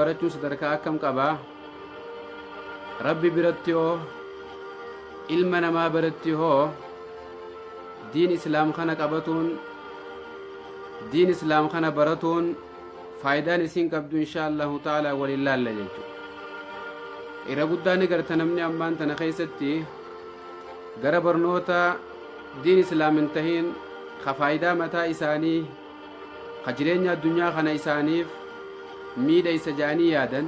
Barachuun sadarkaa akkam qaba? Rabbi biratti hoo? Ilma namaa biratti hoo? Diin islaam kana qabatuun, diin islaam kana baratuun faayidaan isiin qabdu insha Allahu ta'ala waliin laalla jechuudha. Irra guddaa ni garta namni ammaan tana keessatti gara barnoota diin islaam hin tahin ka faayidaa mataa isaanii ka jireenya addunyaa kana isaaniif miidhaysa ja'anii yaadan,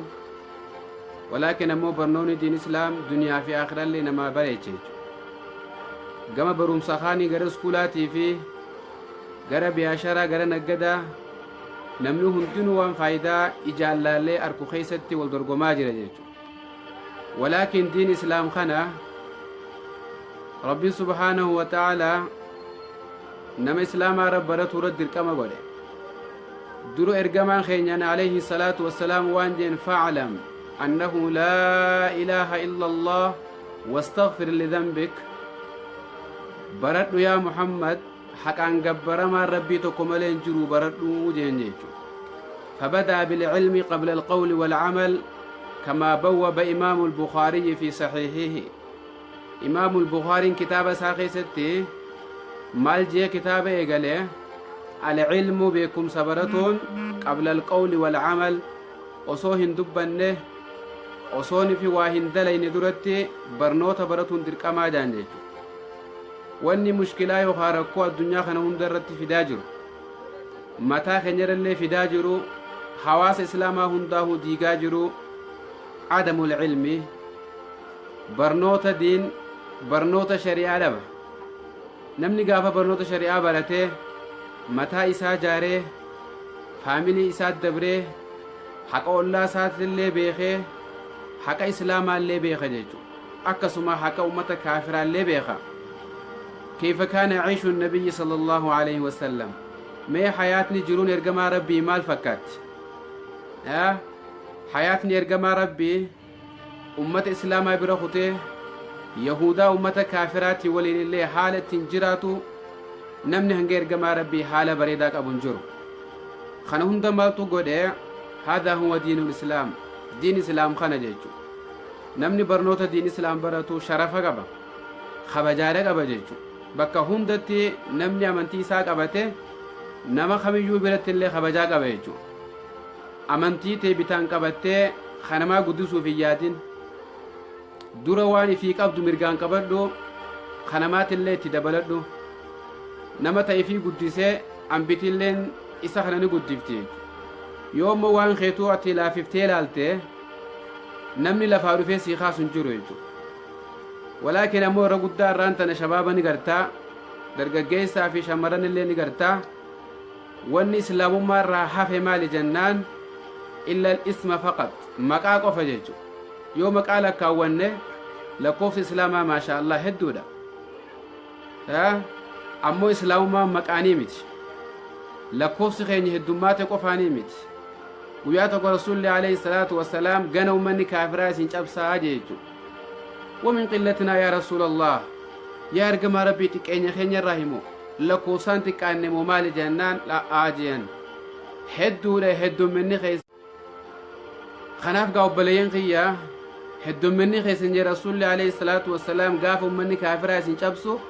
walaakin ammoo barnoonni diin islaam duniyaa fi aakhiraallee namaa bareecha jechuudha. Gama barumsa kaanii gara iskuulaatii fi gara biyaasharaa gara naggadaa namni hundinuu waan faayidaa ijaan laallee arku keessatti wal dorgomaa jira jechuudha. Walaakin diin islaam kana Rabbiin subhaanahu wa ta'aalaa nama islaamaa irra baratuu irra dirqama godhe. Dura ergamaan keenyaan alayhi salaatu wassalaam waan jeen, fa'alam annahu laa ilaaha illa Allah wastaghfir lidhanbik. Baradhu yaa Muhammad, haqaan gabbaramaan Rabbii tokko malee hin jiru baradhu jeen jechuudha. فبدأ بالعلم قبل القول والعمل كما بوب إمام البخاري في صحيحه. إمام البخاري كتاب isaa keessatti maal jee kitaaba eegale? العلم beekumsa baratuun قبل القول والعمل, osoo hin dubbanne, osoo fi waa hin dalayne duratti barnoota baratuun dirqamaa jaan jechuudha. Wanni mushkilaa yookaan rakkoo addunyaa kana hunda irratti fidaa jiru, mataa keenyarallee fidaa jiru, hawaasa islaamaa hundaahuu diigaa jiru, عدم العلم, barnoota diin, barnoota shari'aa dhaba. Namni gaafa barnoota shari'aa baratee mataa isaa jaaree, faamilii isaa dabree, haqa ollaa isaatillee beekee, haqa islaamaallee beeka jechuudha. Akkasuma haqa ummata kaafiraallee beeka. كيف كان عيش النبي صلى الله عليه وسلم? Mee hayaatni jiruun ergamaa Rabbii maal fakkaatti? Hayaatni ergamaa Rabbii ummata islaamaa bira kutee yahudaa ummata kaafiraatii waliin illee haala ittiin jiraatu, namni hanga ergamaa Rabbii haala bareedaa qabu hin jiru. Kana hunda maaltu godhe? هذا هو دين الإسلام, diin islaam kana jechu. Namni barnoota diin islaam baratu sharafa qaba, kabajaadha qaba jechu. Bakka hundatti namni amantii isaa qabate nama kamiyyuu biratti illee kabajaa qaba jechu. Amantii tee bitaan qabattee kanamaa guddisuuf hin yaadin. Dura waan ifii qabdu mirgaan qabadhu, kanamaatillee itti dabaladhu. Nama ta ifii guddisee ambitiilleen isa kana ni guddifti jechuudha. Yoo immoo waan keetuu ati laafiftee ilaalte, namni lafaa dhufee sii kaasu hin jiru jechuudha. Walaakin ammoo irra guddaa irraan tana shabaaba ni gartaa, dargaggeessaa fi shamarran illee ni gartaa. Wanni islaamummaa irraa hafe maali jennaan, إلا الاسم فقط, maqaa qofa jechuudha. Yoo maqaa lakkaawwanne lakkoofsi islaamaa maasha Allah hedduudha. Ammoo islaamummaan maqaanii miti, lakkoofsi keenya heddummaate qofaanii miti. Guyyaa tokko Rasuulli عليه الصلاة والسلام gana ummanni kaafiraa isin cabsaa jechuudha. ومن قلتنا يا رسول الله? Yaa ergamaa Rabbii, xiqqeenya keenya irraa himu, lakkoofsaan xiqqaanne moo maali jennaan, la'aa jeen, hedduudha heddumminni keessa. Kanaaf gaa obboleeyyan kiyya, heddumminni keessan jee Rasuulli عليه الصلاة والسلام, gaafa ummanni kaafiraa isin cabsu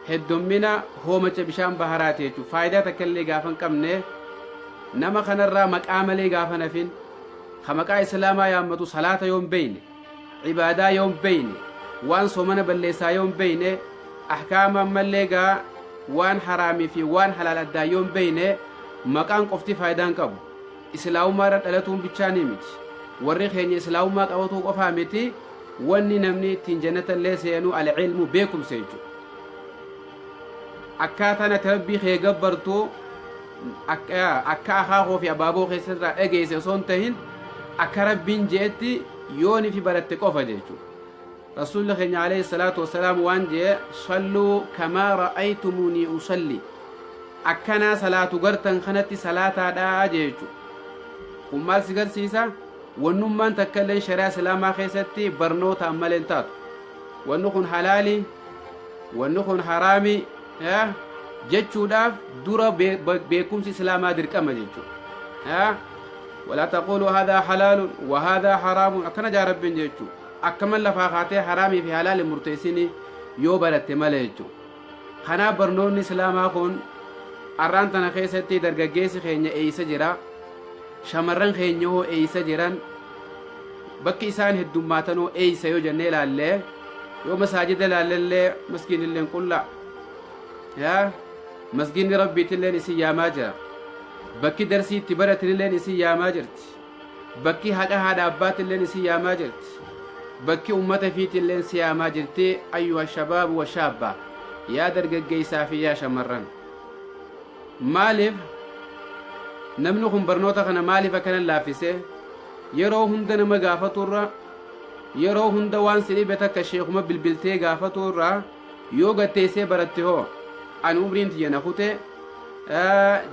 heddummina hoomacha bishaan baharaati jechuudha. Faayidaa takka illee gaafa hin qabne, nama kanarraa maqaa malee gaafa nafin, ka maqaa islaamaa yaammatu salaata yoo hin beeyne, ibaadaa yoo hin beeyne, waan soomana balleessaa yoo hin beeyne, ahkaama ammallee gaa waan haraamii fi waan halaal addaa yoo hin beeyne, maqaan qofti faayidaa hin qabu. Islaamummaa irra dhalatuun bichaanii miti. Warri keenya islaamummaa qabatuu qofaa miti. Wanni namni ittiin jannata illee seenuu العلم, beekumsa jechuudha. Akkaataan ati Rabbii kee gabbartu akka akaakoo fi abaaboo keessarraa dhageesse osoo hin tahin, akka Rabbiin je'etti yooni fi baratte qofa jechuudha. Rasuulli keenya عليه الصلاة والسلام waan jee, "صلوا كما رأيتموني أصلي", akkanaa salaatu gartan kanatti salaataadhaa jechuudha. Kun maal si garsiisa? Wannummaan takka illee shari'aa islaamaa keessatti barnootaan malee hin taatu. Wanni kun halaali, wanni kun haraami jechuudhaaf dura beekumsi islaamaa dirqama jechuudha. Walaa taquuluu haadhaa halaalun wa haadhaa haraamun akkana jaa Rabbiin jechuu. Akkaman lafaa kaatee haraamii fi halaal hin murteessini yoo baratte malee jechuu. Kanaaf barnoonni Islaamaa kun arraan tana keessatti dargaggeessi keenya eeysa jira? Shamarran keenya hoo eeysa jiran? Bakki isaan heddummaatan hoo eeysa yoo jennee ilaalle, yoo masaajida ilaallellee maskiinilleen qullaa. Yaa masgiinni Rabbiitilleen isin yaamaa jira. Bakki darsii itti baratinilleen isin yaamaa jirti. Bakki haqa haadha abbaatilleen isin yaamaa jirti. Bakki ummata fiitilleen si yaamaa jirti. Ayyuha shabaabu wa shaabba. Yaa dargaggeessaa fi yaa shamarran. Maaliif namni kun barnoota kana maaliif akkana laaffise? Yeroo hunda nama gaafaturra, yeroo hunda waan si dhibe takka sheekuma bilbiltee gaafaturra yoo gatteessee baratte hoo? Ani umriin tiyya na kute,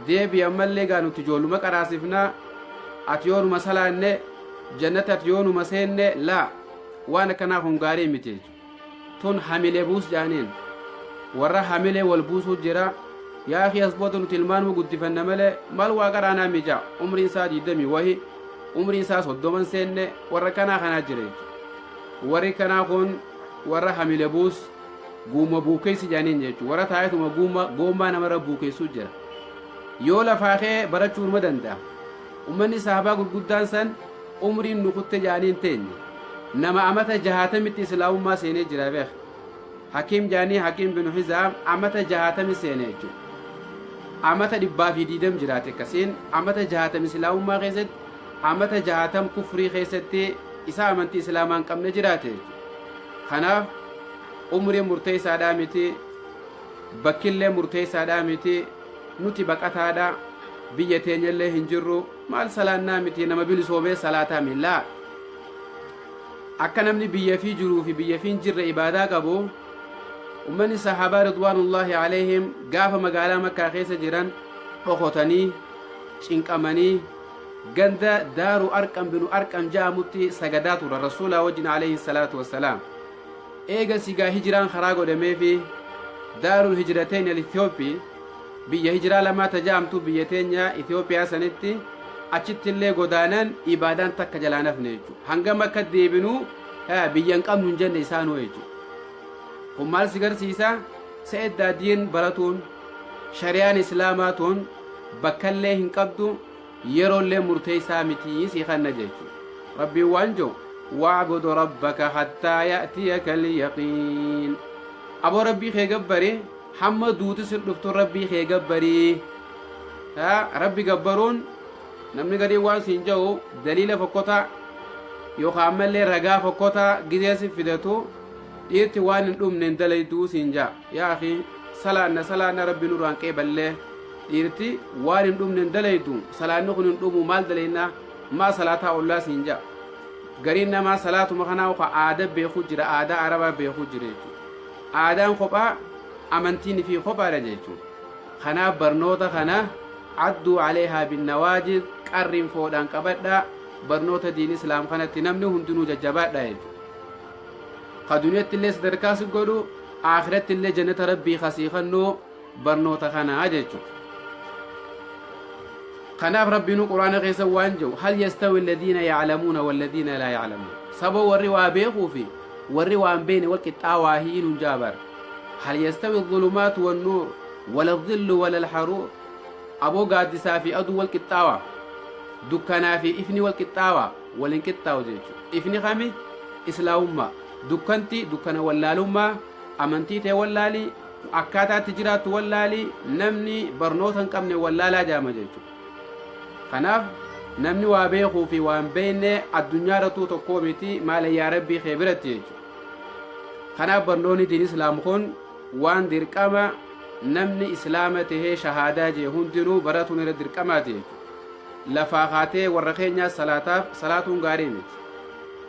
deebi ammallee gaa nuti ijoolluma qaraasifna, ati yoo numa salaanne jannata, ati yoo numa seenne, laa, waan akkanaa kun gaarii miti jechuudha. Tun hamilee buus jaaniin warra hamilee wal buusuu jira. Yaa akii, as booda nuti ilmaanuma guddifanna malee maal waa qaraanaa mija, umriin isaa 20 wahi, umriin isaa 30 seenne, warra kanaa kanaa jira jechuudha. Warri kanaa kun warra hamile buus guuma buukeessi jaaniin jechuudha. Warra taa'etuma guuma goommaa namarra buukeessuu jira. Yoo lafaa kee barachuu numa danda'a. Ummanni sahabaa gurguddaan san umriin nu kutte jaanii hin teenye. Nama amata jahaatamitti islaamummaa seenee jira beek. Hakiim jaanii, Hakiim bin Hizaam amata jahaatami seene jechuudha. Amata 120 jiraate akkasiin amata 60 islaamummaa keessatti, amata 60 kufrii keessatti isa amantii islaamaa hin qabne jiraate jechuudha. Kanaaf umriin murteessaadhaa miti, bakkillee murteessaadhaa miti, nuti baqataadha, biyya teenyallee hin jirru, maal salaannaa miti, nama bilisoomee salaataa miillaa. Akka namni biyya fi jiruu fi biyya fi hin jirre ibaadaa qabu, ummanni sahaabaa ridwaanullaahi alayhim gaafa magaalaa Makkaa keessa jiran dhokotanii cinqamanii ganda Daaru Arqam binu Arqam ja'amutti sagadaa turan Rasuulaa wajjin alayhi salaatu wassalaam. Eega sigaa hijiraan karaa godhameefi Daarul Hijrateen al Ethiopi, biyya hijiraa lamaa ta ja'amtu biyya teenya Itoophiyaa sanitti achitti illee godaanan, ibaadaan takka jalaa nafne jechuudha. Hangam akka deebinuu biyya hin qabnu hin jenne isaanuu jechuudha. Kun maal si garsiisa? Sa'eddaa diin baratuun shari'aan islaamaa tun bakkallee hin qabdu, yeroollee murteessaa mitii si kanna jechuudha. Rabbiin waan jiru wa'budu rabbaka hattaa ya'tiyaka al-yaqiin. Aboo, Rabbii kee gabbari, hamma duuti si dhuftu Rabbii kee gabbarii. Rabbi gabbaruun namni garii waan siin jedhu daliila fokkotaa yookaan ammallee ragaa fokkotaa gizee si fidatu, dhiirti waan hin dhumne hin dalayduu siin ja'a. Yaa akhi, salaanna salaanna Rabbi nurraan qeeballee, dhiirti waan hin dhumne hin dalaydu, salaanni kun hin dhumu, maal dalaynaa, maa salaataa ollaa siin ja'a. Gariin namaa salaatuma kanaa ka aadaa beekuu jira, aadaa arabaa beekuu jira jechuudha. Aadaan kophaa, amantiin fi kophaadha jechuudha. Kanaaf barnoota kana cadduu aleehaa binnawaajid, qarriin foodhaan qabadhaa, barnoota diin islaam kanatti namni hundinuu jajjabaadha jechuudha. Ka duniyatti illee sadarkaa si godhu, aakiratti illee jannata Rabbii kasii kennuu barnoota kanaa jechuudha. Kanaaf Rabbiinuu Quraana keessa waan jiru, hal yastawi alladhiina ya'lamuuna walladhiina laa ya'lamuun. Saba warri waa beekuu fi warri waan beekne wal qixxaawaa hiinuun jaabar. Hal yastawi dhulumaatu wannuur wala dhillu wala alharuur. Aboo, gaaddisaa fi aduu wal qixxaawaa, dukkanaa fi ifni wal qixxaawaa? Wal hin qixxaawu jechuudha. Ifni kami? Islaamummaa. Dukkanti dukkana wallaalummaa, amantii ta'e wallaalii, akkaataatti jiraattu wallaalii, namni barnoota hin qabne wallaalaa jaama jechuudha. Kanaaf namni waa beekuu fi waan beekne addunyaa irrattuu tokkoo miti, maal yaa Rabbii kee biratti jechuudha. Kanaaf barnoonni diin islaam kun waan dirqama namni islaama tahee shahaadaa jee hundinuu baratuun irra dirqamaati jechuudha. Lafaa kaatee warra keenyaa salaataaf salaatuun gaarii miti.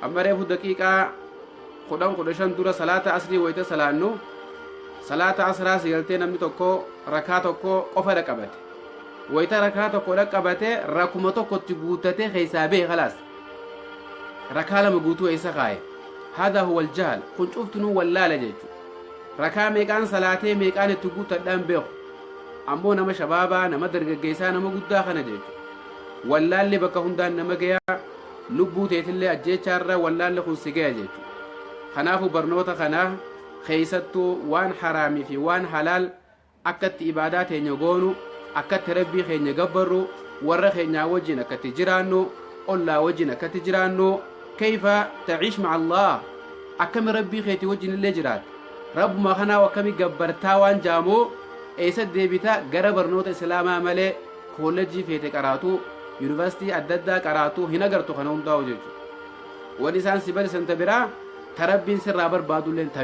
Amma reefu daqiiqaa 10, 15 dura salaata asrii wayita salaannu, salaata asraa sigaltee namni tokko rakaa tokko qofa dhaqabate. Wayita rakaa tokko dhaqabate rakuma tokkotti guuttatee keessaa bahe, khalaas. Rakaa lama guutuu eessa kaaye? Haadha huwa aljahl, kun cuftunuu wallaala jechuudha. Rakaa meeqaan salaatee meeqaan itti guuttadhaan beeku. Ammoo nama shabaabaa, nama dargaggeessaa, nama guddaa kana jechuudha. Wallaalli bakka hundaan nama gaya, lubbuu teetillee ajjeechaarra wallaalli kun si gaya jechuudha. Kanaafuu barnoota kana keessattuu waan haraamii fi waan halaal, akkatti ibaadaa teenya goonu, akkatti Rabbii keenya gabbarru, warra keenyaa wajjin akkatti jiraannu, ollaa wajjin akkatti jiraannu, kayfa taciish maca Allah, akkami Rabbii keetii wajjin illee jiraata, Rabbuma kanaa akkami gabbartaa waan jaamoo, eessa deebita? Gara barnoota Islaamaa malee koolleejjii feete qaraatu, yuunivarsiitii adda addaa qaraatu hin agartu. Kana hundaa'u jechuudha. Wanni isaan si barisan ta biraa, ta Rabbiin sirraa barbaadulleen ta